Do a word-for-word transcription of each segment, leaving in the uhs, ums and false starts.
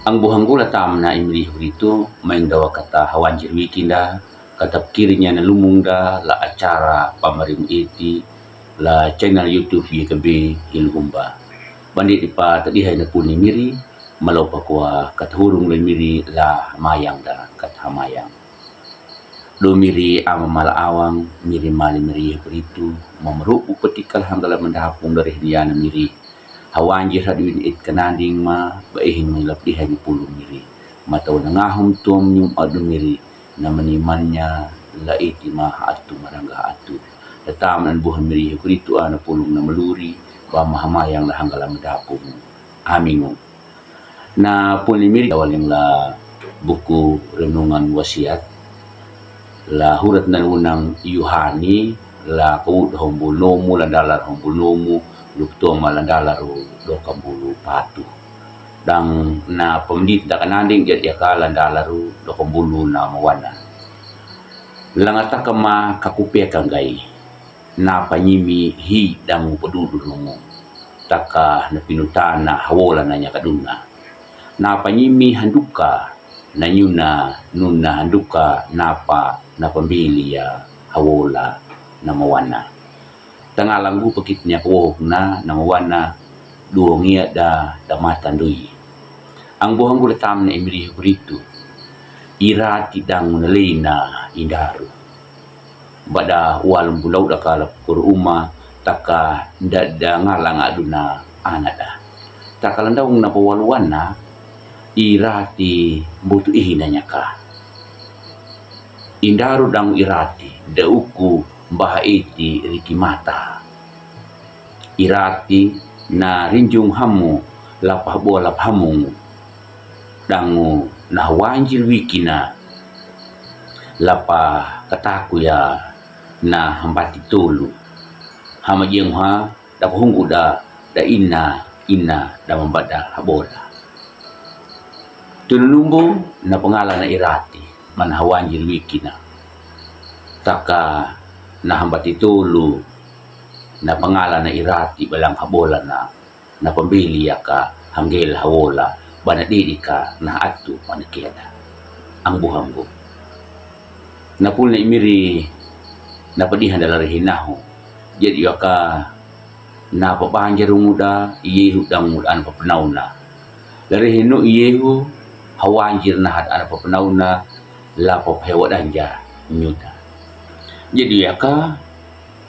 Ang buhanggu la tamna imri huritu, maing dawa kata hawanjir wikinda, kata pikirnya na lumungda, la acara pamarim iti, la channel YouTube Y K B Hilgumba. Bandit ipa tadihai na puni miri, malo pakua kata hurung le miri la hamayang da kata hamayang. Do miri ama mala awang, miri mali miri huritu, mamrupu petikal hanggala mandapung dari hinyana miri. Hawanjir haduin it kananding ma, ba ihin manglap dihai ni pulung miri. Matau na ngahum tuam nyum adu miri, na manimannya la iti ma atu marangga atu. Datam nan buhan miri hukuritu ana pulung na maluri, ba mahamayang la hanggala mandapung. Amingu. Na pulni miri awaling la buku renungan wasiat. La hurat nan unang Yuhani, la kawut hombul nomu, la dalar hombul nomu, luptoma la dalar dokambulu patu. Dang na pemdit da kananding jat yaka la dalar dokambulu na mawana. Langataka ma kakupia kanggai. Na panyimi hi dang padudu nungu. Taka na pinutana hawola na nyakaduna. Na panyimi handuka, na nyuna, nuna handuka, napa, na pambili ya hawola, na mawana. Tanga langgu pakitnya kawohok na, na mawana, duongia da, da mata ndui. Ang buhanggu datam na imri hukuritu. Irati dang na leina indaru. Bada walum bulau daka la pukur uma, taka nda, da ngalang aduna anada. Taka landaung na pawaluana, irati butu ihi na nyaka. Indaru dang irati, da uku baha iti riki mata. Irati na rinjung hamu, lapah bola hamu. Dangu na hawanjir wikina, lapa kataku ya na hambati tolu. Hama jeng ha da pahunggu da, da ina, ina da mambada habola. Tununumbu na pangala na irati, man hawanjir wikina. Taka na hambati tolu, na pangala na irati balang habola na. Na pambili yaka hanggel hawola, bana didika na atu mana kiada. Ang buhanggu. Na pulna imiri, na padihan da larihi nahu. Jad yaka na pabanjarungu da, iyehu dangu da ana papenauna. Larihi nu iyehu, hawanjir na hat ana papenauna, la papewa danja nyuda. Jad yaka,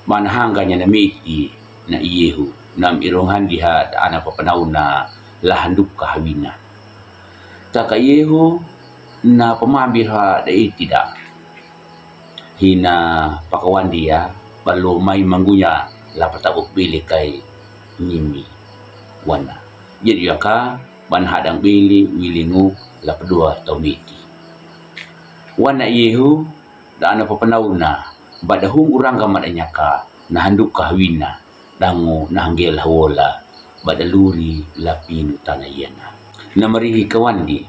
Manahanganya na miti na iyehu, nam irung handiha da ana papenauna la handuka hawina. Taka iyehu na pamambirha da itida. Hina pakawandia, balu mai manggunya la patabuk bilikai nimi. Wana. Jadi yaka, ban hadang bili, wilingu, la pedua tau miti. Wana iyehu, da ana papenauna, bada hunggu rangga mada nyaka, na handuka hawina, dangu na hanggel hawola, bada luri lapinu tana yana. Na marihi kawandi,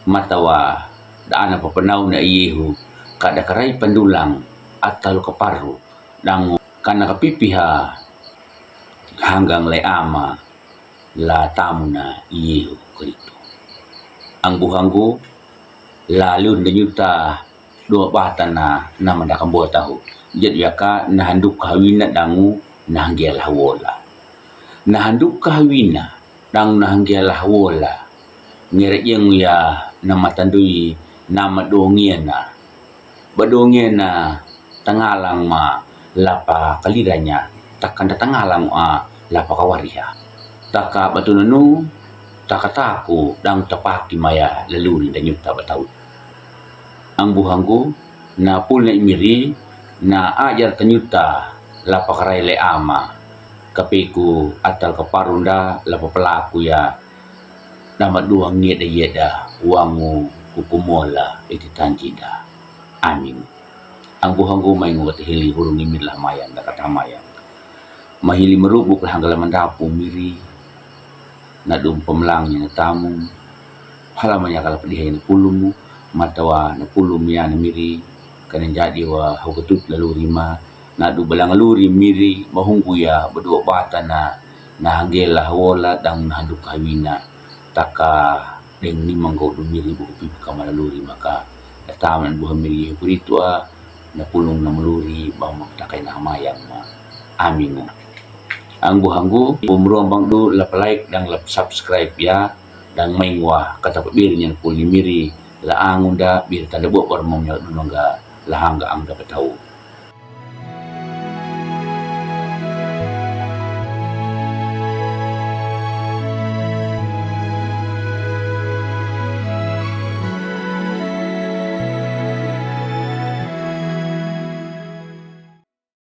matawa, da ana papenauna iyehu, kada karai pandulang, atal kaparu, dangu kana kapipiha, hanggang le ama, la tamuna iyehu keritu. Ang buhanggu, la lun danyuta, dua batana na mandakambua tahu. Jad yaka na handuka hawina dangu na hanggel hawola. Na handuka hawina dangu na hanggel hawola. Ngere jeng ya na matandui na madongiana. Badongiana tangalang ma lapa kaliranya takanda tangalang a lapa kawariha. Taka batunanu, taka taku dang tapaki maya laluri danyuta batau. Ang buhanggu, na pulna imiri, na ajar tanyuta, la pakarai le ama, kapeku atal kaparunda, la papelaku ya, nama duang ngeda yeda, wangu kukumola iti tanjida. Amin. Ang buhanggu mai ngu kata hili hurung imir la hamayang, da kata hamayang. Mahili marubuk la hanggala mandapu miri, na dum pamlangnya na tamu, halamanya kala padihai na pulumu, matawa na pulum ya na miri, kana jadi wa hukatut lalu rima, na du balang luri miri, mahunggu ya, badua batana, na hanggela hawola, dang na handuka hawina, taka Deng ni manggo du miri buku pibu kamala luri maka. Taman buha miri hukuri tua, na pulung na meluri, bang mak takai na hamayang ma. Amingu. Ang buhanggu, bumruang bang du lap like dang lap subscribe ya, dang maingwa, kata pabir nyan pul ni miri, la angunda, bir tanda buat war mong yak dunongga, la hangga ang dapat tahu.